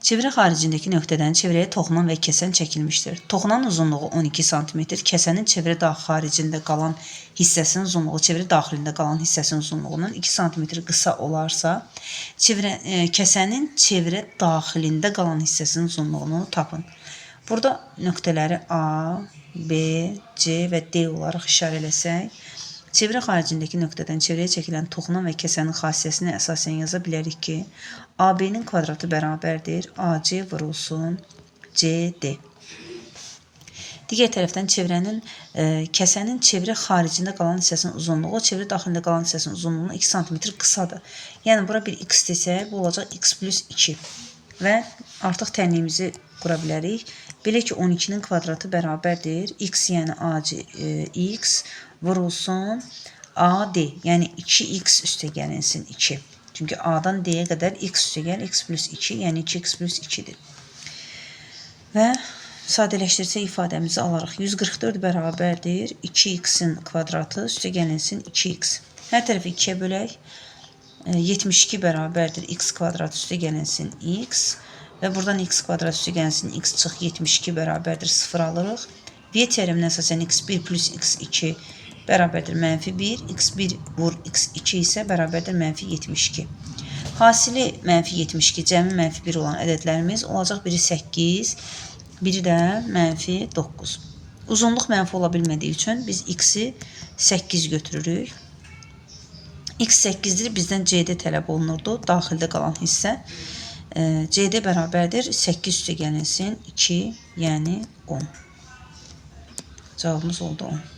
Çevrə xaricindəki nöqtədən çevrəyə toxunan və kəsən çəkilmişdir. Toxunan uzunluğu 12 sm, kəsənin çevrə xaricində qalan hissəsinin uzunluğu çevrə daxilində qalan hissəsinin uzunluğundan 2 sm qısa olarsa, kəsənin çevrə daxilində qalan hissəsinin uzunluğunu tapın. Burada nöqtələri A, B, C və D olaraq işarə eləsək, çevrə xaricindəki nöqtədən çevrəyə çəkilən toxunan və kəsənin xassəsinə əsasən yaza bilərik ki, AB-nin kvadratı bərabərdir AC vurulsun CD. Digər tərəfdən kəsənin çevrə xaricində qalan hissəsinin uzunluğu çevrə daxilində qalan hissəsinin uzunluğundan 2 sm qısadır. Yəni bura bir x desək, bu olacaq x plus 2. Və artıq tənliyimizi qura bilərik. Belə ki, 12-nin kvadratı bərabərdir x, yəni AC, x vurulsun AD, yəni 2x üstə gəlinsin 2. Çünki A-dan D-yə qədər x üstə gəl, x plus 2, yəni 2x plus 2-dir. Və sadələşdirsək ifadəmizi alarıq. 144 bərabərdir 2x-in kvadratı üstə gəlinsin 2x. Hər tərəfi 2-yə bölək. 72 bərabərdir x kvadrat üstə gəlinsin x. Və buradan x kvadrat üstə gəlinsin x çıx 72 bərabərdir 0 alırıq. Viet teoreminə əsasən x1 plus x2 bərabərdir mənfi 1, x1 vur x2 isə bərabərdir mənfi 72. Hasili mənfi 72, cəmi mənfi 1 olan ədədlərimiz olacaq biri 8, biri də mənfi 9. Uzunluq mənfi ola bilmədiyi üçün biz x-i 8 götürürük. X 8-dir, bizdən CD tələb olunurdu, daxildə qalan hissə. CD bərabərdir 8 üstə gəlinsin 2, yəni 10. Cavabımız oldu 10.